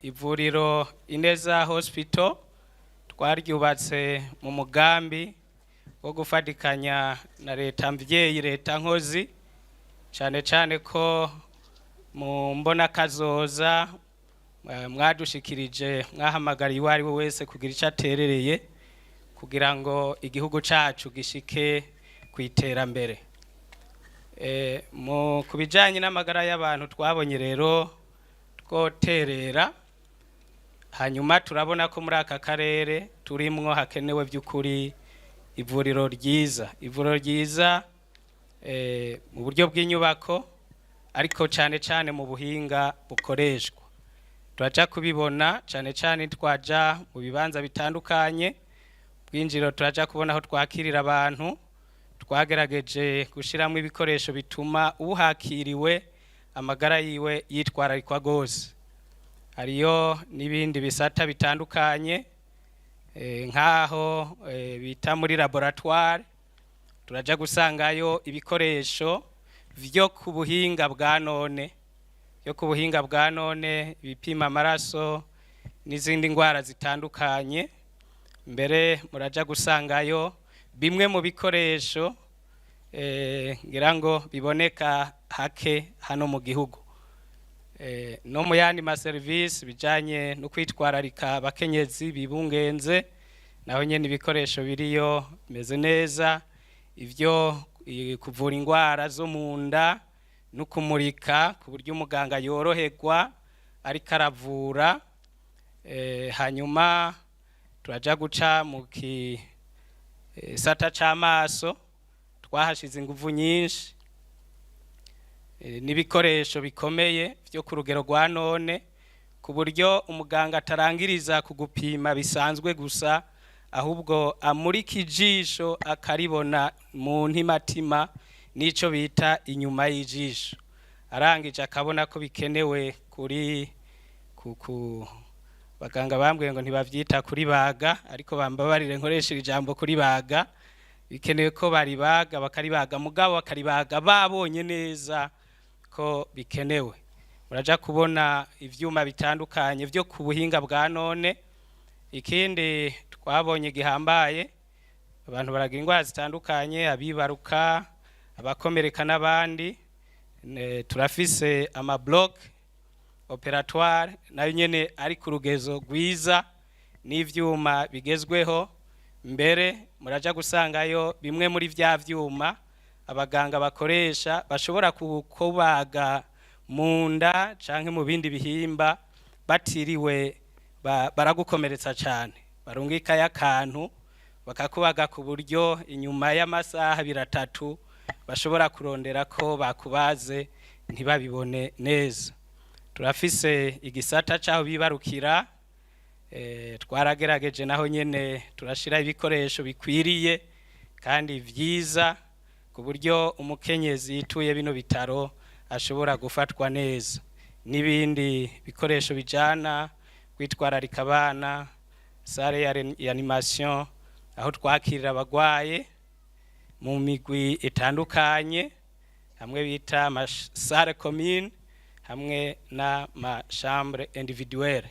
Ivuriro Ineza Hospital twaryubatse mu mugambi wo gufatikanya na leta mvyeyi, leta nkozi, cane cane ko mu mbonakazoza mwadushikirije, mwahamagariye uwo ari we wese kugira ico aterereye kugira ngo igihugu cacu gishike ku iterambere. Mu ku bijanye n'amagara y'abantu, twabonye rero twoterera, hanyuma turabona ko muri aka karere turimwo hakenewe by'ukuri ivuriro ryiza, ivuriro ryiza mu buryo bw'inyubako, ariko cane cane mu buhinga bukoreshwa. Turaja kubibona cane cane twaja mu bibanza bitandukanye. Bwinjiriro, turaja kubona aho twakirira abantu. Twagerageje gushiramwo ibikoresho bituma uhakiriwe amagara yiwe yitwararikwa gose. Hariyo n'ibindi bisata bitandukanye, nk'aho bita muri laboratoire, turaja gusangayo ibikoresho vyo ku buhinga bwa none, byo ku buhinga bwa none, ibipima amaraso n'izindi ndwara zitandukanye. Mbere muraja gusangayo bimwe mu bikoresho ngira ngo biboneka hake hano mu gihugu. No mu yandi maserivisi bijanye no kwitwararika abakenyezi bibungenze, naho nyene ibikoresho biriyo bimeze neza, ivyo kuvura indwara zo mu nda no kumurika ku buryo umuganga yoroherwa ariko aravura. Hanyuma turaja guca mu gisata c'amaso. Twahashize inguvu nyinshi n'ibikoresho bikomeye vyo ku rugero rwa none, ku buryo umuganga atarangiriza kugupima bisanzwe gusa, ahubwo amurika ijisho akaribona mu ntimatima n'ico bita inyuma y'ijisho, arangije akabona ko bikenewe kuri ku baganga. Bambwiye ngo ntibavyita kuribaga, ariko bambabarire nkoresha ijambo kuribaga. Bikenewe ko baribaga, bakaribaga, mugabo bakaribaga babonye neza ko bikenewe. Muraja kubona ivyuma bitandukanye vyo ku buhinga bwa none. Ikindi twabonye gihambaye, abantu baragira indwara zitandukanye, abibaruka, abakomereka n'abandi. Turafise ama bloc opératoire nayo nyene ari ku rugezo rwiza n'ivyuma bigezweho. Mbere muraja gusangayo bimwe muri vya vyuma abaganga bakoresha, bashobora kubaga mu nda canke mu bindi bihimba batiriwe baragukomeretsa cane. Barungikayo akantu bakakubaga, ku buryo inyuma y'amasaha 2, 3 bashobora kurondera ko bakubaze ntibabibone neza. Turafise igisata c'aho bibarukira. Twaragerageje naho nyene turashira ibikoresho bikwiriye kandi vyiza, ku buryo umukenyezi yituye bino bitaro ashobora gufatwa neza, n'ibindi bikoresho bijana kwitwararika abana, salle ya réanimation, aho twakirira abagwaye mu migwi itandukanye, hamwe bita salle commune hamwe n'ama chambre individuelle.